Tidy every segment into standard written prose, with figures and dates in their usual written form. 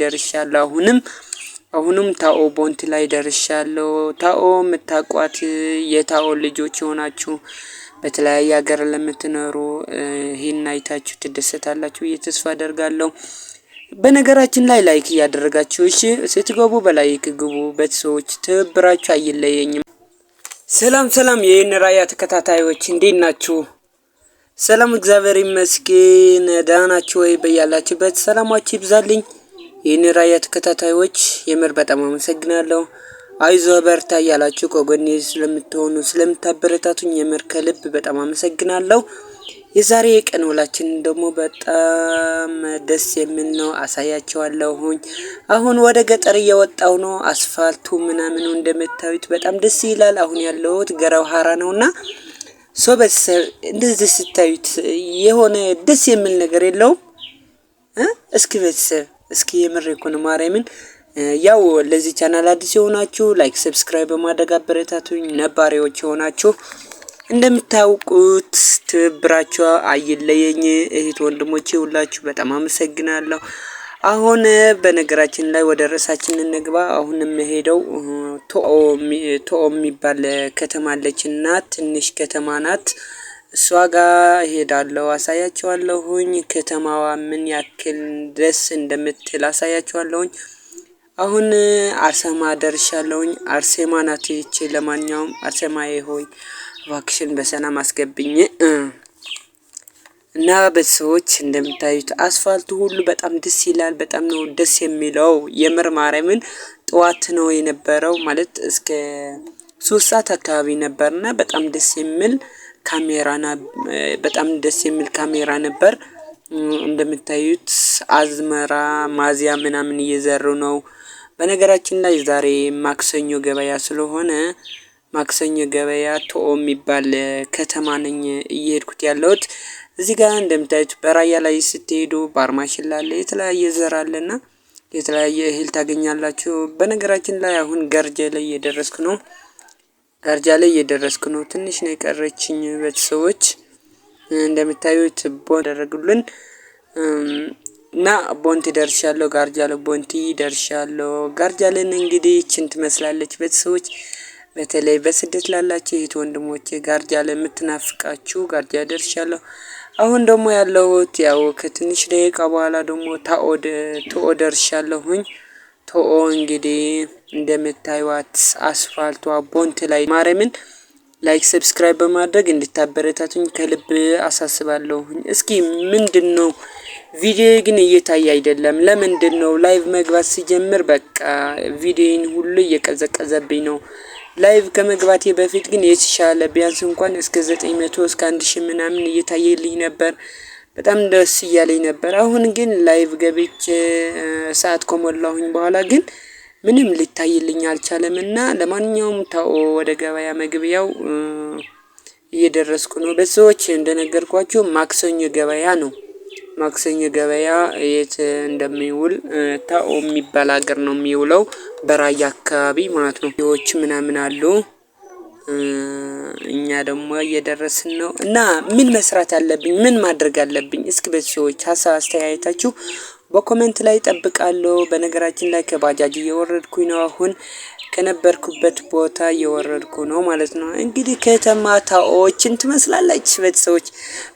ደርሻለሁ። አሁንም ታኦ ቦንት ላይ ደርሻለሁ። ታኦ የምታውቋት የታኦ ልጆች የሆናችሁ በተለያየ ሀገር ለምትኖሩ ይህን አይታችሁ ትደሰታላችሁ ብዬ ተስፋ አደርጋለሁ። በነገራችን ላይ like እያደረጋችሁ እሺ፣ ስትገቡ በ like ግቡ። ቤተሰቦች ትብብራችሁ አይለየኝም። ሰላም ሰላም፣ የይህን ራያ ተከታታዮች እንዴት ናችሁ? ሰላም እግዚአብሔር ይመስገን። ደህና ናችሁ ወይ? በያላችሁበት ሰላማችሁ ይብዛልኝ። ይህን ራያ ተከታታዮች የምር በጣም አመሰግናለሁ። አይዞ በርታ እያላችሁ ከጎኔ ስለምትሆኑ ስለምታበረታቱኝ የምር ከልብ በጣም አመሰግናለሁ። የዛሬ የቀን ውላችን ደግሞ በጣም ደስ የሚል ነው፣ አሳያቸዋለሁኝ። አሁን ወደ ገጠር እየወጣው ነው። አስፋልቱ ምናምኑ እንደምታዩት በጣም ደስ ይላል። አሁን ያለሁት ገረው ሀራ ነውና so ቤተሰብ እንደዚህ ስታዩት የሆነ ደስ የሚል ነገር የለውም? እስኪ ቤተሰብ እስኪ የምር እኮ ነው ማርያምን። ያው ለዚህ ቻናል አዲስ የሆናችሁ like፣ subscribe በማድረግ አበረታቱኝ። ነባሪዎች የሆናችሁ እንደምታውቁት ትብብራችሁ አይለየኝ። እህት ወንድሞቼ ሁላችሁ በጣም አመሰግናለሁ። አሁን በነገራችን ላይ ወደ ርዕሳችን እንግባ። አሁን የምሄደው ቶኦ የሚባል ከተማ አለች እና ትንሽ ከተማ ናት። እሷ ጋር እሄዳለሁ፣ አሳያቸዋለሁኝ። ከተማዋ ምን ያክል ደስ እንደምትል አሳያቸዋለሁኝ። አሁን አርሴማ ደርሻለሁኝ። አርሴማ ናት ይቺ። ለማንኛውም አርሴማዬ ሆይ እባክሽን በሰላም አስገብኝ። እና ቤተሰቦች እንደምታዩት አስፋልቱ ሁሉ በጣም ደስ ይላል። በጣም ነው ደስ የሚለው። የምር ማርያምን ጠዋት ነው የነበረው ማለት እስከ 3 ሰዓት አካባቢ ነበርና በጣም ደስ የሚል ካሜራና በጣም ደስ የሚል ካሜራ ነበር። እንደምታዩት አዝመራ ማዚያ ምናምን እየዘሩ ነው። በነገራችን ላይ ዛሬ ማክሰኞ ገበያ ስለሆነ ማክሰኞ ገበያ ቶኦ የሚባል ከተማ ነኝ እየሄድኩት ያለሁት። እዚህ ጋር እንደምታዩት በራያ ላይ ስትሄዱ ባርማሽላ አለ፣ የተለያየ ዘር አለና የተለያየ እህል ታገኛላችሁ። በነገራችን ላይ አሁን ገርጃ ላይ እየደረስኩ ነው። ጋርጃ ላይ እየደረስኩ ነው። ትንሽ ነው የቀረችኝ ቤተሰቦች። እንደምታዩት ቦን ደረጉልን እና ቦንቲ ደርሻለሁ። ጋርጃ ላይ ቦንቲ ደርሻለሁ። ጋርጃ ላይ እንግዲህ ይችን ትመስላለች ቤተሰቦች። በተለይ በስደት ላላችሁ እህት ወንድሞቼ ጋርጃ ላይ የምትናፍቃችሁ ጋርጃ ደርሻለሁ። አሁን ደግሞ ያለሁት ያው ከትንሽ ደቂቃ በኋላ ደግሞ ታኦ ደርሻለሁኝ። ቶኦ እንግዲህ እንደምታዩት አስፋልቷ ቦንት ላይ ማርያምን like subscribe በማድረግ እንድታበረታቱኝ ከልብ አሳስባለሁ። እስኪ ምንድን ነው ቪዲዮ ግን እየታየ አይደለም። ለምንድን ነው live መግባት ሲጀምር በቃ ቪዲዮን ሁሉ እየቀዘቀዘብኝ ነው። live ከመግባቴ በፊት ግን የተሻለ ቢያንስ እንኳን እስከ 900 እስከ 1000 ምናምን እየታየልኝ ነበር። በጣም ደስ እያለኝ ነበር። አሁን ግን live ገብቼ ሰዓት ከሞላሁኝ በኋላ ግን ምንም ሊታይልኝ አልቻለም። እና ለማንኛውም ታኦ ወደ ገበያ መግቢያው እየደረስኩ ነው። በሰዎች እንደነገርኳችሁ ማክሰኞ ገበያ ነው። ማክሰኞ ገበያ የት እንደሚውል ታኦ የሚባል ሀገር ነው የሚውለው፣ በራያ አካባቢ ማለት ነው። ዎች ምናምን አሉ። እኛ ደግሞ እየደረስን ነው። እና ምን መስራት አለብኝ? ምን ማድረግ አለብኝ? እስኪ ቤተሰቦች ሀሳብ አስተያየታችሁ በ comment ላይ ጠብቃለሁ። በነገራችን ላይ ከባጃጅ እየወረድኩኝ ነው። አሁን ከነበርኩበት ቦታ እየወረድኩ ነው ማለት ነው። እንግዲህ ከተማ ታኦዎችን ትመስላለች ቤተሰቦች።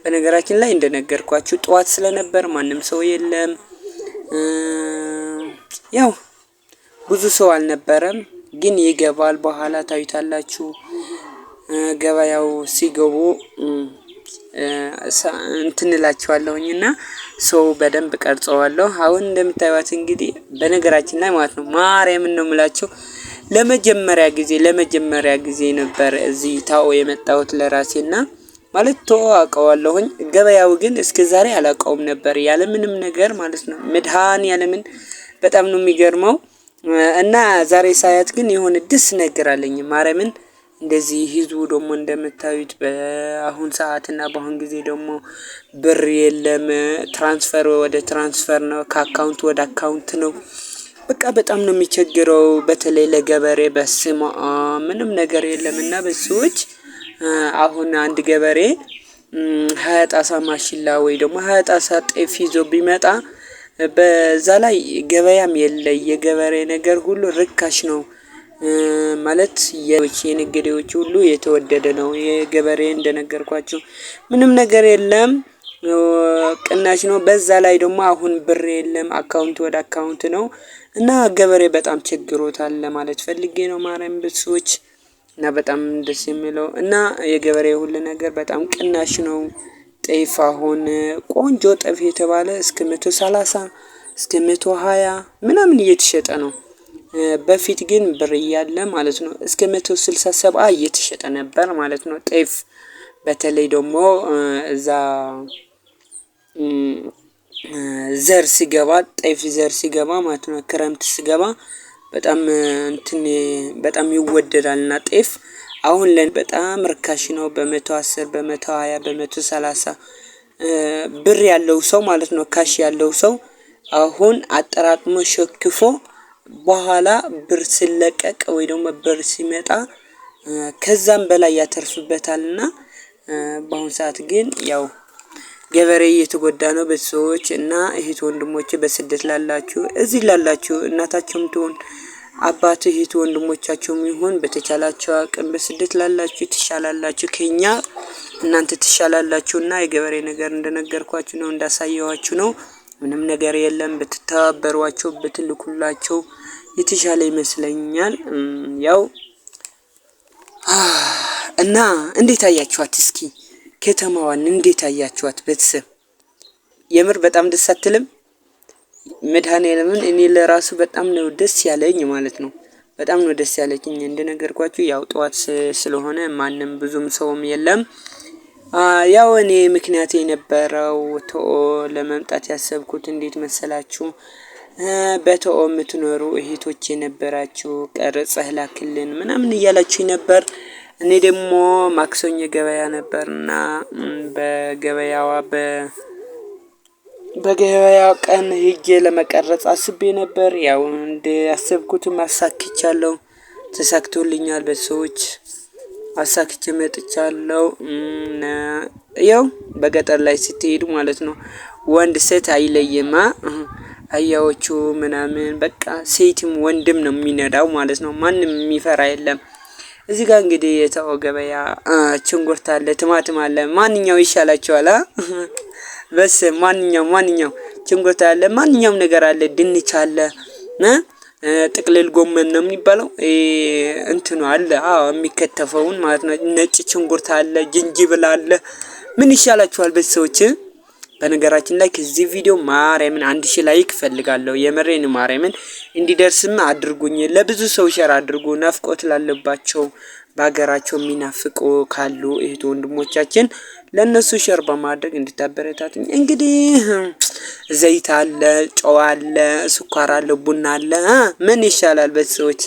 በነገራችን ላይ እንደነገርኳችሁ ጠዋት ስለነበር ማንም ሰው የለም። ያው ብዙ ሰው አልነበረም፣ ግን ይገባል። በኋላ ታዩታላችሁ። ገበያው ሲገቡ እንትን እላቸዋለሁኝ እና ሰው በደንብ ቀርጸዋለሁ። አሁን እንደምታዩት እንግዲህ በነገራችን ላይ ማለት ነው ማርያምን ነው የምላቸው ለመጀመሪያ ጊዜ ነበር እዚህ ታኦ የመጣሁት ለራሴና ማለት ቶኦ አውቀዋለሁኝ። ገበያው ግን እስከ ዛሬ አላውቀውም ነበር ያለምንም ነገር ማለት ነው። መድኃኔዓለምን በጣም ነው የሚገርመው። እና ዛሬ ሳያት ግን የሆነ ደስ ነገር አለኝ ማርያምን። እንደዚህ ህዝቡ ደግሞ እንደምታዩት በአሁን ሰዓት እና በአሁን ጊዜ ደግሞ ብር የለም። Transfer ወደ transfer ነው፣ ከ account ወደ account ነው። በቃ በጣም ነው የሚቸግረው። በተለይ ለገበሬ በስመ አብ ምንም ነገር የለም። እና በሰዎች አሁን አንድ ገበሬ 20 ጣሳ ማሽላ ወይ ደግሞ 20 ጣሳ ጤፍ ይዞ ቢመጣ በዛ ላይ ገበያም የለ የገበሬ ነገር ሁሉ ርካሽ ነው። ማለት የነገዴዎች ሁሉ የተወደደ ነው የገበሬ እንደነገርኳችሁ ምንም ነገር የለም። ቅናሽ ነው በዛ ላይ ደግሞ አሁን ብር የለም አካውንት ወደ አካውንት ነው። እና ገበሬ በጣም ችግሮታል ለማለት ፈልጌ ነው። ማርያም ቤተሰቦች እና በጣም ደስ የሚለው እና የገበሬ ሁሉ ነገር በጣም ቅናሽ ነው። ጤፍ አሁን ቆንጆ ጤፍ የተባለ እስከ 130 እስከ 120 ምናምን እየተሸጠ ነው። በፊት ግን ብር እያለ ማለት ነው እስከ 167 እየተሸጠ ነበር ማለት ነው። ጤፍ በተለይ ደግሞ እዛ ዘር ሲገባ ጤፍ ዘር ሲገባ ማለት ነው። ክረምት ሲገባ በጣም እንትን በጣም ይወደዳልና ጤፍ አሁን ለን በጣም ርካሽ ነው። በ110 በ120 በ130 ብር ያለው ሰው ማለት ነው። ካሽ ያለው ሰው አሁን አጠራቅሞ ሸክፎ በኋላ ብር ሲለቀቅ ወይ ደግሞ ብር ሲመጣ ከዛም በላይ ያተርፍበታልና። በአሁን ሰዓት ግን ያው ገበሬ እየተጎዳ ነው። ቤተሰቦች እና እህት ወንድሞቼ በስደት ላላችሁ እዚህ ላላችሁ እናታችሁም ትሁን አባት እህት ወንድሞቻችሁም ይሁን በተቻላችሁ አቅም በስደት ላላችሁ ትሻላላችሁ ከእኛ እናንተ ትሻላላችሁና የገበሬ ነገር እንደነገርኳችሁ ነው እንዳሳየኋችሁ ነው። ምንም ነገር የለም ብትተባበሯቸው ብትልኩላቸው የተሻለ ይመስለኛል። ያው እና እንዴት አያችኋት? እስኪ ከተማዋን እንዴት አያችኋት? ቤተሰብ የምር በጣም ደስ አትልም? መድኃኔዓለምን እኔ ለራሱ በጣም ነው ደስ ያለኝ ማለት ነው። በጣም ነው ደስ ያለችኝ እንደነገርኳችሁ ያው ጠዋት ስለሆነ ማንም ብዙም ሰውም የለም። ያው እኔ ምክንያት የነበረው ቶኦ ለመምጣት ያሰብኩት እንዴት መሰላችሁ? በቶኦ የምትኖሩ እህቶች የነበራችሁ ቀርጸህ ላክልን ምናምን እያላችሁ ነበር። እኔ ደግሞ ማክሰኞ ገበያ ነበርና በገበያዋ በገበያው ቀን ሄጄ ለመቀረጽ አስቤ ነበር። ያው እንደ ያሰብኩትም አሳክቻለሁ። ተሳክቶልኛል በሰዎች አሳክቼ መጥቻለሁ። ያው በገጠር ላይ ስትሄዱ ማለት ነው ወንድ ሴት አይለይማ። አህያዎቹ ምናምን በቃ ሴትም ወንድም ነው የሚነዳው ማለት ነው። ማንም የሚፈራ የለም። እዚህ ጋር እንግዲህ የተኦ ገበያ ሽንኩርት አለ፣ ቲማቲም አለ። ማንኛው ይሻላችኋል? በስ ማንኛው ሽንኩርት አለ፣ ማንኛውም ነገር አለ፣ ድንች አለ፣ ጥቅልል ጎመን ነው የሚባለው እንትኑ አለ። አዎ የሚከተፈውን ማለት ነው። ነጭ ሽንኩርት አለ፣ ጅንጅብል አለ። ምን ይሻላችኋል ቤተሰቦች? በነገራችን ላይ ከዚህ ቪዲዮ ማርያምን 1000 like እፈልጋለሁ። የምሬን ማርያምን እንዲደርስም አድርጉኝ። ለብዙ ሰው share አድርጉ። ናፍቆት ላለባቸው በሀገራቸው የሚናፍቁ ካሉ እህት ወንድሞቻችን ለእነሱ share በማድረግ እንድታበረታቱኝ። እንግዲህ ዘይት አለ፣ ጨው አለ፣ ስኳር አለ፣ ቡና አለ። ምን ይሻላል ቤተሰቦች?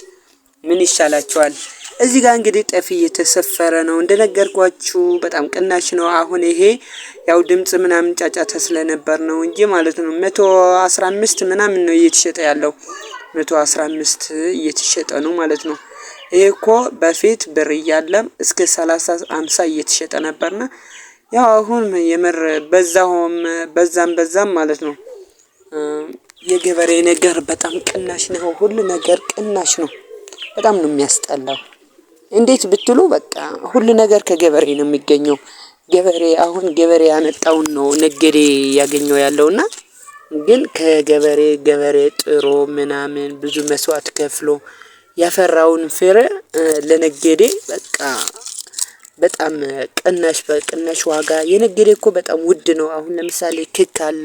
ምን ይሻላችኋል? እዚህ ጋር እንግዲህ ጤፍ እየተሰፈረ ነው እንደነገርኳችሁ በጣም ቅናሽ ነው። አሁን ይሄ ያው ድምጽ ምናምን ጫጫታ ስለነበር ነው እንጂ ማለት ነው 115 ምናምን ነው እየተሸጠ ያለው። 115 እየተሸጠ ነው ማለት ነው። ይሄ እኮ በፊት ብር እያለ እስከ 30 50 እየተሸጠ ነበርና ያው አሁን የምር በዛውም በዛም በዛም ማለት ነው። የገበሬ ነገር በጣም ቅናሽ ነው። ሁሉ ነገር ቅናሽ ነው። በጣም ነው የሚያስጠላው። እንዴት ብትሉ በቃ ሁሉ ነገር ከገበሬ ነው የሚገኘው። ገበሬ አሁን ገበሬ ያመጣውን ነው ነጋዴ ያገኘው ያለውና ግን ከገበሬ ገበሬ ጥሮ ምናምን ብዙ መስዋዕት ከፍሎ ያፈራውን ፍሬ ለነገዴ በቃ በጣም ቅናሽ በቅናሽ ዋጋ የነገዴ እኮ በጣም ውድ ነው። አሁን ለምሳሌ ክክ አለ፣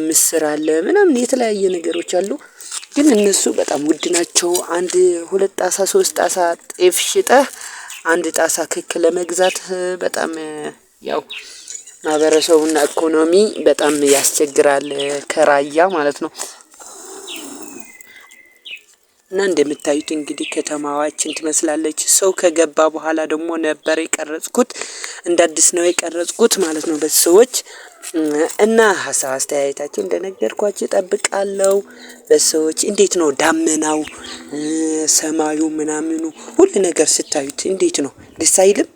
ምስር አለ ምናምን የተለያየ ነገሮች አሉ። ግን እነሱ በጣም ውድ ናቸው። አንድ 2 ጣሳ 3 ጣሳ ጤፍ ሽጠህ አንድ ጣሳ ክክ ለመግዛት በጣም ያው ማህበረሰቡና ኢኮኖሚ በጣም ያስቸግራል ከራያ ማለት ነው። እና እንደምታዩት እንግዲህ ከተማዋችን ትመስላለች። ሰው ከገባ በኋላ ደግሞ ነበር የቀረጽኩት፣ እንደ አዲስ ነው የቀረጽኩት ማለት ነው ቤተሰቦች። እና ሀሳብ አስተያየታችሁ እንደነገርኳችሁ እጠብቃለሁ። ቤተሰቦች እንዴት ነው ዳመናው፣ ሰማዩ፣ ምናምኑ ሁሉ ነገር ስታዩት እንዴት ነው? ደስ አይልም?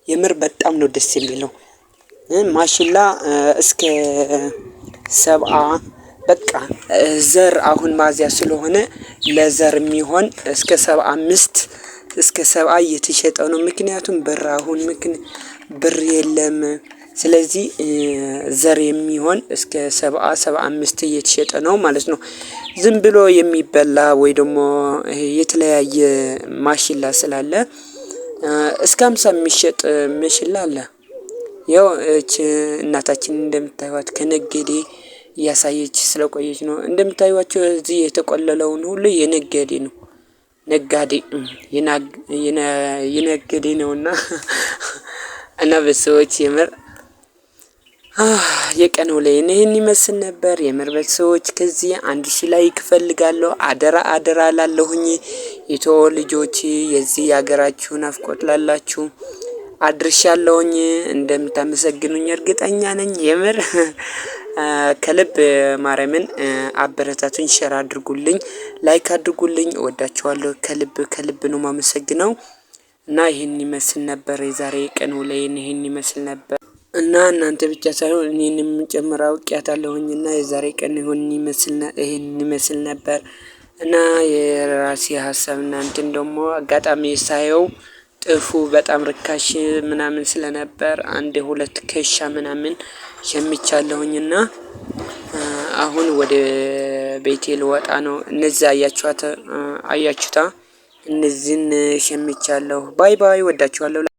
የምር በጣም ነው ደስ የሚለው። ማሽላ እስከ 70 በቃ ዘር አሁን ማዚያ ስለሆነ ለዘር የሚሆን እስከ 75 እስከ 70 እየተሸጠ ነው። ምክንያቱም ብር አሁን ብር የለም። ስለዚህ ዘር የሚሆን እስከ 70 75 እየተሸጠ ነው ማለት ነው። ዝም ብሎ የሚበላ ወይ ደግሞ የተለያየ ማሽላ ስላለ እስከ 50 የሚሸጥ ማሽላ አለ። ያው እች እናታችን እንደምታዩት ከነገዴ እያሳየች ስለቆየች ነው። እንደምታዩቸው እዚህ የተቆለለውን ሁሉ የነገዴ ነው። ነጋዴ የነገዴ ነውና እና በሰዎች የምር የቀን ውሎዬን ይህን ይመስል ነበር። የምር ቤተሰቦች ከዚህ 1000 like እፈልጋለሁ። አደራ አደራ ላለሁኝ የቶ ልጆች የዚህ የሀገራችሁ ናፍቆት ላላችሁ አድርሻለሁኝ። እንደምታመሰግኑኝ እርግጠኛ ነኝ። የምር ከልብ ማርያምን አበረታቱኝ፣ share አድርጉልኝ፣ like አድርጉልኝ። እወዳችኋለሁ። ከልብ ከልብ ነው የማመሰግነው። እና ይህን ይመስል ነበር የዛሬ ቀን ውሎዬን ይህን ይመስል ነበር። እና እናንተ ብቻ ሳይሆን እኔንም ጭምር አውቄያታለሁኝ። እና የዛሬ ቀን ይሁን ይመስል ይሄን ይመስል ነበር። እና የራሴ ሀሳብ እናንተን ደግሞ አጋጣሚ ሳየው ጥፉ በጣም ርካሽ ምናምን ስለነበር አንድ ሁለት ከሻ ምናምን ሸምቻለሁኝ። እና አሁን ወደ ቤቴ ልወጣ ነው። እነዚህ አያችኋት አያችሁታ እነዚህን ሸምቻለሁ። Bye bye፣ ወዳችኋለሁ።